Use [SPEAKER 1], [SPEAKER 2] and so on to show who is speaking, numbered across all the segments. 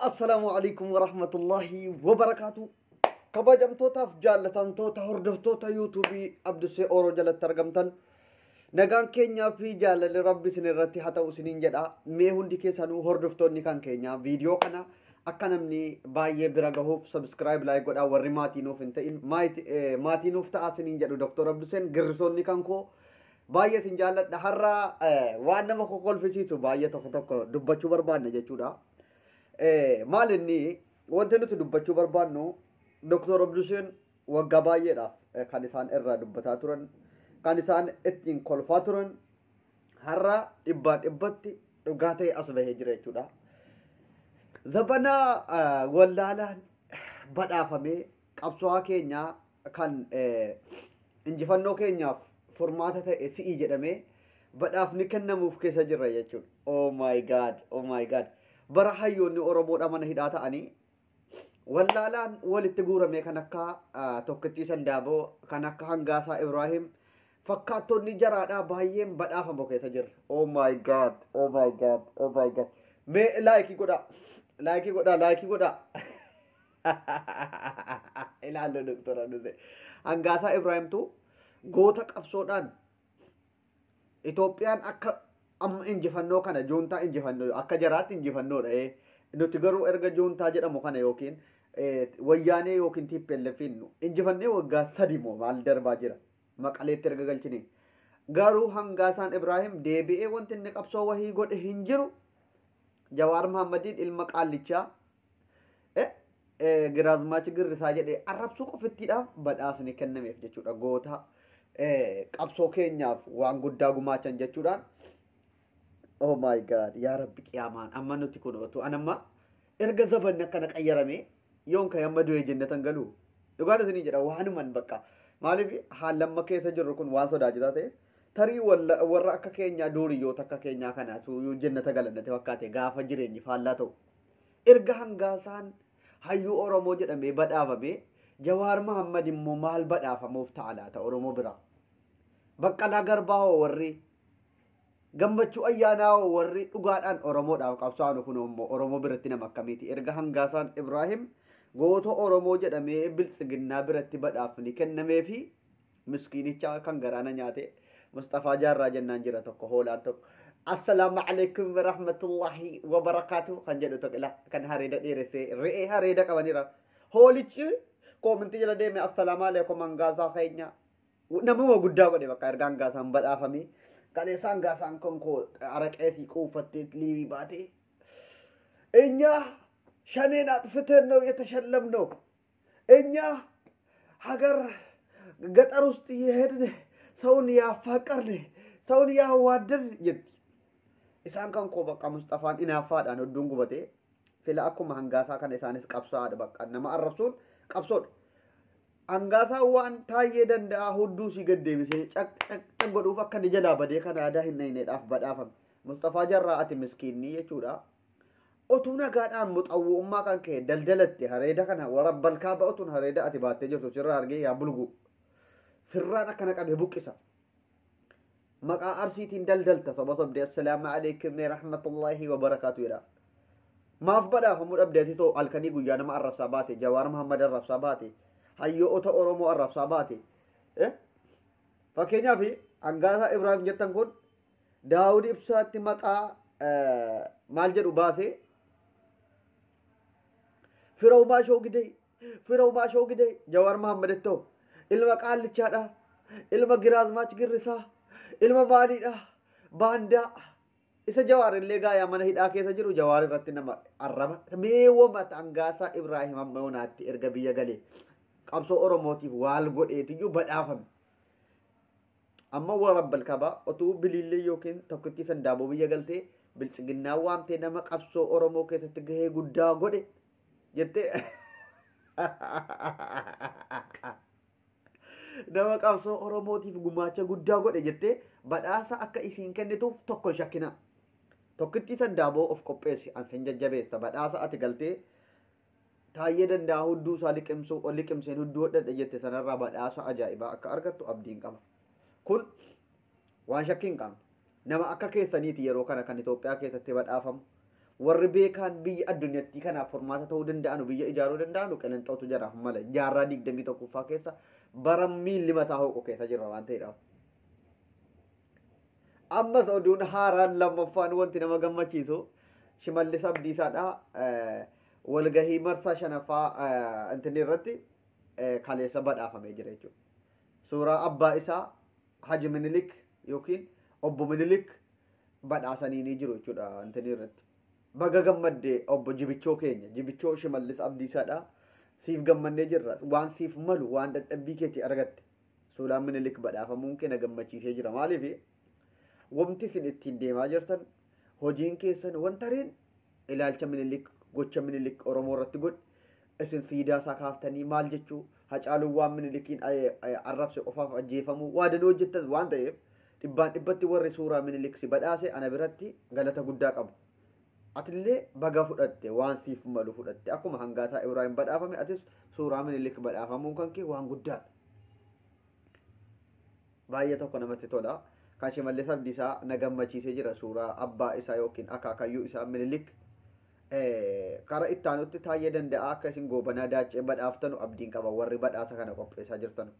[SPEAKER 1] Assalaamu alaikum warahmatullahi wabarakaatu. Kabajamtootaaf jaallatamtoota hordoftoota yuutuubii Abdusee Ooroo jalatti argamtan nagaan keenyaa fi jaalalli rabbi isin irratti haa ta'u isiniin jedha. Mee hundi keessanuu hordoftoonni kan keenya viidiyoo kana akka namni baay'ee bira gahuuf subscribe like godhaa, warri maatii nuuf hin ta'in maatii nuuf ta'aa isiniin jedhu. Dr. Abduseen girrisoonni kan koo baay'ee isin jaalladha. Har'a waan nama kokolfisiisu baay'ee tokko tokko dubbachuu barbaanna jechuudha. Maal inni wanti nuti dubbachuu barbaannu, Dr. Abduseen waggaa baay'eedhaaf kan isaan irraa dubbataa turan, kan isaan ittiin kolfaa turan, har'a dhibbaan dhibbatti dhugaa ta'e as bahee jira jechuudha. Zabana wallaalaan badhaafamee qabsoo keenyaa kan injifannoo keenyaaf furmaata ta'e si'ii jedhamee badhaafni kennamuuf keessa jirra jechuudha. Oh my God, oh my God. Bara hayyoonni Oromoodha mana hidhaa ta'anii wallaalaan walitti guuramee kan akka Tokkichii Sandaaboo, kan akka Hangaasaa Ibrahim fakkaattonni jaraadhaa baay'een badhaafamu keessa jirra. Oh my God, oh my God, oh my God. Mee like godhaa, like godhaa, like godhaa. Ilaallu Doktora Nuse. Hangaasaa Ibrahimtu goota qabsoodhaan Itoophiyaan akka amma injifannoo kana, juuntaa injifannoo akka jaraatti injifannoodha. Nuti garuu erga juuntaa jedhamu kana yookiin wayyaanee yookiin TPLFin injifannee waggaa 3 moo maal darbaa jira. Maqaleetti erga galchine. Garuu Hangaasaan Ibrahim deebi'ee wanti inni qabsoo wahii godhe hin jiru. Jawaar Muhammadiin ilma qaallichaa Giraazmaachi Girrisaa jedhee arrabsuu qofittiidhaaf badhaasni kennameef jechuudha. Goota qabsoo keenyaaf waan guddaa gumaachan jechuudhaan. Oh my God, yaa Rabbi, qiyaamaan amma nuti kun otuu an amma erga zabanni akkana qayyarame yoon kan amma du'ee jennatan galu dhugaan isinii jedha. Waanuman bakka maaliif haallamma keessa jirru kun waan sodaachisaa ta'e, tarii warra akka keenyaa duuriyyoota akka keenyaa kanaatu jennata galannate fakkaate gaafa jireenyi faallaa ta'u. Erga Hangaasaan hayyuu Oromoo jedhamee badhaafame, Jawaar Mahammad immoo maal badhaafamuuf ta'a laata Oromoo bira? Baqqalaa Garbaa hoo, warri Gammachuu Ayyaanaa hoo, warri dhugaadhaan Oromoodhaaf qabsaa'an kun immoo Oromoo biratti nama akkamiiti? Erga Hangaasaan Ibraahim goota Oromoo jedhamee biltsiginnaa biratti badhaafni kennamee fi miskiinicha kan garaana nyaate Mustafaa Jaarraa jennaan jira tokko, hoolaan tokko. Assalaamu alaikum warahmatullahi wabarakaatu kan jedhu tokko ila kan hareeda dheeressee re'ee hareeda qabanira. Hoolichi comment jala deeme, assalaamu alaikum Hangaasaa keenya. Namuma guddaa godhe bakka erga Hangaasaan badhaafamee. Kaleessa Hangaasaan kan koo araqee fi quufattee liivii baatee. እኛ ሸኔን አጥፍተን ነው የተሸለምነው። እኛ ሀገር ገጠር ውስጥ የሄድን ሰውን ያፋቀርን ሰውን ያዋደድን jetti. Isaan kan koo bakka Mustafaan inaaffaadhaan hedduun gubatee sila akkuma Hangaasaa kana isaanis qabsaa'aadha, bakka nama arrabsuun qabsoodha. Hangaasaa waan Taayyee Danda'a hudduu sii gad deebisee caq caq caq godhuuf akka inni jalaa badee kan aadaa hin nayneedhaaf badhaafame. Mustafaa Jarraa, ati miskiinni jechuudha. Otuu nagaadhaan muxawwummaa kan ka'e daldalatte hareeda kana warra balkaa ba'utuun hareeda ati baattee jirtu sirraa argee yaa bulgu. Sirraan akkana qabee buqqisa. Maqaa Arsiitiin daldalta soba sobdee, assalaamu alaikum rahmatullahi wa barakaatu jedha. Maaf badhaafamuu dhabdeeti too halkanii guyyaa nama arrabsaa baate, Jawaar Muhammad arrabsaa baate, hayyoota Oromoo arrabsaa baate. Fakkeenyaaf Hangaasaa Ibraahim jettan kun Daawud Ibsaatti maqaa maal jedhu baasee Firaw Baashoo Gidee, Firaw Baashoo Gidee, Jawaar Muhammadittoo ilma qaallichaadha, ilma Giraazmaach Girrisaa, ilma maaliidha, baandaa. Isa Jawaar illee gaayaa mana hidhaa keessa jiru Jawaar irratti nama arraba. Mee wamata Hangaasaa Ibraahim amma yoonaatti erga biyya galee qabsoo Oromootiif waal godheetiyyuu badhaafame. Amma warra balkabaa otuu Biliillee yookiin Tokkittii Sandaaboo biyya galtee biltsiginnaa waamtee nama qabsoo Oromoo keessatti gahee guddaa godhe jettee, nama qabsoo Oromootiif gumaacha guddaa godhe jettee badhaasa akka isiin kennituuf tokko shakkina. Tokkittii Sandaaboo, of qopheessi, ansin jajjabeessa. Badhaasa ati galtee Taayyee Danda'a hudduu isaa liqimsuu ol liqimseen hudduu hodhadhe jette sanarraa badhaasa ajaa'ibaa akka argattu abdiin qaba. Kun waan shakkii hin qabne. Nama akka keessaniiti yeroo kana kan Itoophiyaa keessatti badhaafamu. Warri beekaan biyya addunyattii kanaaf furmaata ta'uu danda'anu, biyya ijaaruu danda'anu qilinxootu jaraaf mala. Jaarraa 21ffaa keessa bara miilli mataa hooqu keessa jirra waan ta'eedhaaf. Ammas oduun haaraan lammaffaan wanti nama gammachiisu Shimallis Abdiisaadha. Walgahii marsaa shanaffaa intinni irratti kaleessa badhaafamee jira jechuudha. Suuraa abbaa isaa Haji Minilik yookiin Obbo Minilik badhaasanii ni jiru jechuudha intinni irratti. Baga gammaddee obbo Jibichoo keenya, Jibichoo Shimallis Abdiisaadha. Siif gammannee jirra. Waan siif malu, waan dadhabbii keetii argatte. Suuraan Minilik badhaafamuun kee na gammachiisee jira. Maaliif wanti isin ittiin deemaa jirtan, hojiin keessan wanta riin ilaalcha Minilik, gocha Minilik Oromoo irratti godhe, isin siidaa isaa kaaftanii maal jechuu, Hacaaluun waan Minilikiin arrabse qofaaf ajjeefamuu waa danuu hojjettan waan ta'eef, dhibbaan dhibbatti warri suuraa Minilik si badhaase ana biratti galata guddaa qabu. Atillee baga fudhatte, waan siif malu fudhatte. Akkuma hangaasaa Ibraahim badhaafame, atis suuraa Minilik badhaafamuun kan kee waan guddaadha. Baay'ee tokko namatti tola. Kan Shimallis Abdiisaa na gammachiisee jira, suuraa abbaa isaa yookiin akaakayyuu isaa Minilik. Karaa itti aanutti Taayyee Danda'aa akka isin Goobanaa Daaccee badhaaftanu abdiin qaba, warri badhaasa kana qopheessaa jirtanu.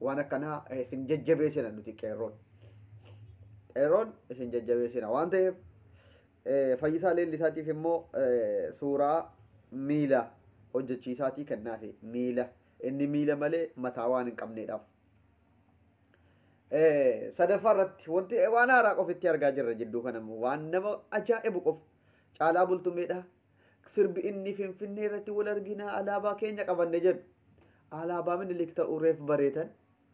[SPEAKER 1] Waan akkanaa isin jajjabeessina nuti qeerroon. Qeerroon isin jajjabeessina waan ta'eef, Fayyisaa Leellisaatiif immoo suuraa miila hojjechiisaatii kennaafi, miila inni miila malee mataa waan hin qabneedhaaf. Sadaffaa irratti wanti waan haaraa qofitti argaa jirra jidduu kana immoo, waan nama ajaa'ibu qofa, Caalaa Bultumeedha. Sirbi inni Finfinnee irratti wal argina alaabaa keenya qabanne jedhu alaabaa Minilik ta'uu reef bareetan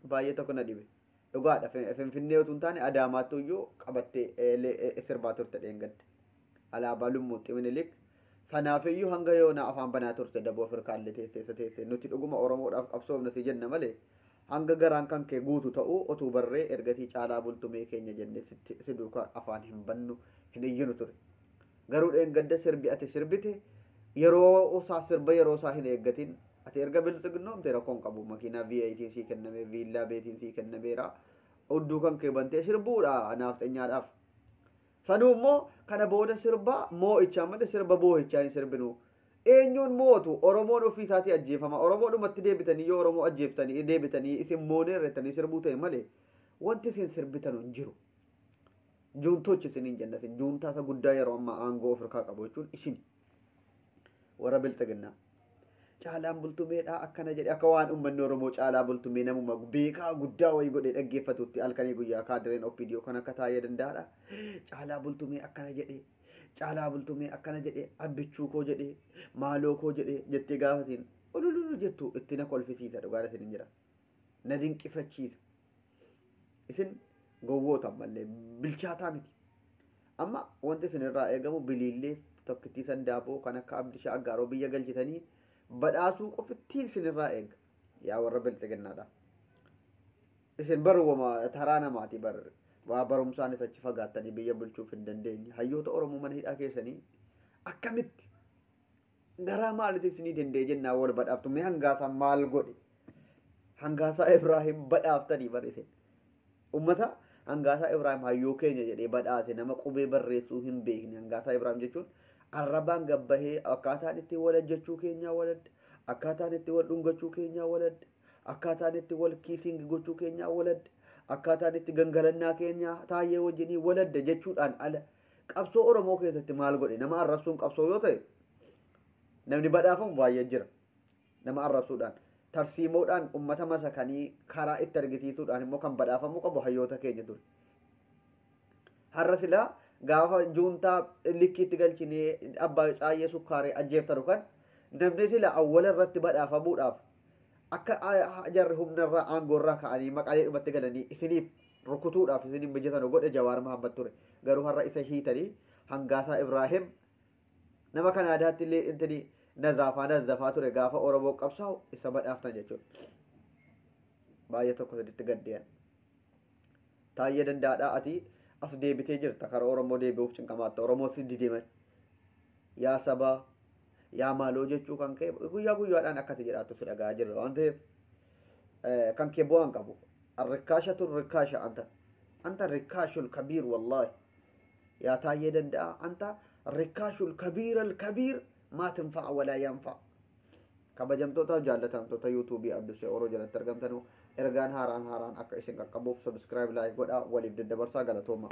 [SPEAKER 1] baay'ee tokko na dhibe. Dhugaadha, Finfinnee utuu hin taane Adaamaatti iyyuu qabattee sirbaa turte dheengadde. Alaabaa lummuuxxi Minilik sanaafiyyuu hanga yoonaa afaan banaa turte, daboo Afrikaallee teessee isa teessee nuti dhuguma Oromoodhaaf qabsoofna si jenna malee, hanga garaan kan kee guutu ta'uu otuu barree ergasii Caalaa Bultumee keenya jennee si duukaa afaan hin bannu, hin iyyinu ture. Garuu dheengadda sirbi ati sirbite yeroo isaa, sirba yeroo isaa hin eeggatin. Ati erga bilxiginnoomte rakkoon qabu, makiinaa V8 sii kenname, viillaa beetiin sii kennameera, hudduu kan kee bantee sirbuudha naafxenyaadhaaf. Sanuu immoo kana booda sirba moo'ichaa malee sirba boo'ichaa hin sirbinu. Eenyuun mootu? Oromoon ofii isaatii ajjeefama. Oromoodhumatti deebitanii yoo Oromoo ajjeeftanii deebitanii isin mooneerrettanii sirbuu ta'e malee wanti isin sirbitan hin jiru. Juuntochi isiniin jenna, isin juuntaa isa guddaa yeroo ammaa aangoo ofirkaa qabu jechuun isin warra bilxiginnaa. Caalaan Bultumeedhaa akkana jedhe, akka waan uummanni Oromoo Caalaa Bultumee namuma beekaa guddaa wayii godhee dhaggeeffatutti halkanii guyyaa kaadireen OPDO kan akka Taayee Danda'aadha. Caalaa Bultumee akkana jedhe, Caalaa Bultumee akkana jedhe, abbichuu koo jedhe, maaloo koo jedhe jettee gaafatiin ulululu jettu itti na kolfisiisa, dhugaan isin hin jira. Na dinqifachiisa. Isin gowwoota ammallee bilchaataa miti. Amma wanti isin irraa eegamu biliillee tokkittii sandaaboo kan akka Abdishaa Aggaaroo biyya galchitanii badhaasuu qofittiin isin irraa eega. Yaa warra bilxiginnaadha. Isin baruwama taraa namaati bar waa barumsaanis achi fagaattanii biyya bulchuuf hin dandeenye. Hayyoota Oromoo mana hidhaa keessanii akkamitti garaa maaliif isinii danda'e jennaan wal badhaaftu? Mee hangaasaa maal godhe? Hangaasaa Ibraahim badhaaftanii bar isin. Ummata Hangaasaa Ibraahim hayyuu keenya jedhee badhaase, nama qubee barreessuu hin beekne. Hangaasaa Ibraahim jechuun arrabaan gabbahee akkaataan itti wal ajjechuu keenyaa waladda, akkaataan itti wal dhungachuu keenyaa waladda, akkaataan itti wal kiisiingi gochuu keenyaa waladda, akkaataan itti gangalannaa keenyaa Taayyee wajjinii waladda jechuudhaan ala qabsoo Oromoo keessatti maal godhe? Nama arrabsuun qabsoo yoo ta'e namni badhaafamu baay'ee jira. Nama arrabsuudhaan, tarsiimoodhaan ummata masakanii karaa itti argisiisuudhaan immoo kan badhaafamuu qabu hayyoota keenya ture. Har'a silaa gaafa juuntaa likkiitti galchinee abbaa Caayyee Sukkaaree ajjeeftanu kan namni sila awwala irratti badhaafamuudhaaf akka jarri humnarraa aangoorraa ka'anii Maqalee dhumatti galanii isiniif rukutuudhaaf isiniif mijatanu godhe Jawaar Mahammad ture. Garuu har'a isa hiitanii Hangaasaa Ibraahim nama Kanaadaatti illee intini nazaafaa nazzafaa ture gaafa Oromoo qabsaa'u isa badhaaftan jechuudha. Baay'ee tokko saditti gaddeeyan. Taayyee Danda'aadhaa, ati as deebitee jirta, karaa Oromoo deebi'uuf cinqamaatta. Oromoo si didee yaa sabaa yaa maaloo jechuu kan ka'e guyyaa guyyaadhaan akkati jedhaattu si dhaga'aa jirra waan ta'eef kan kee bu'aan qabu. Rikkaashatu rikkaasha, anta rikkaashul kabiir, wallaahi yaa Taayyee Danda'a, anta Rikaashul kabiir al kabiir maa tinfa'a walaa yanfa'a. Kabajamtoota jaallatamtoota yuutuubii Abdusee Oroo jalatti argamtan, ergaan haaraan haaraan akka isin qaqqabuuf subscribe, like godhaa, waliif daddabarsaa. Galatooma.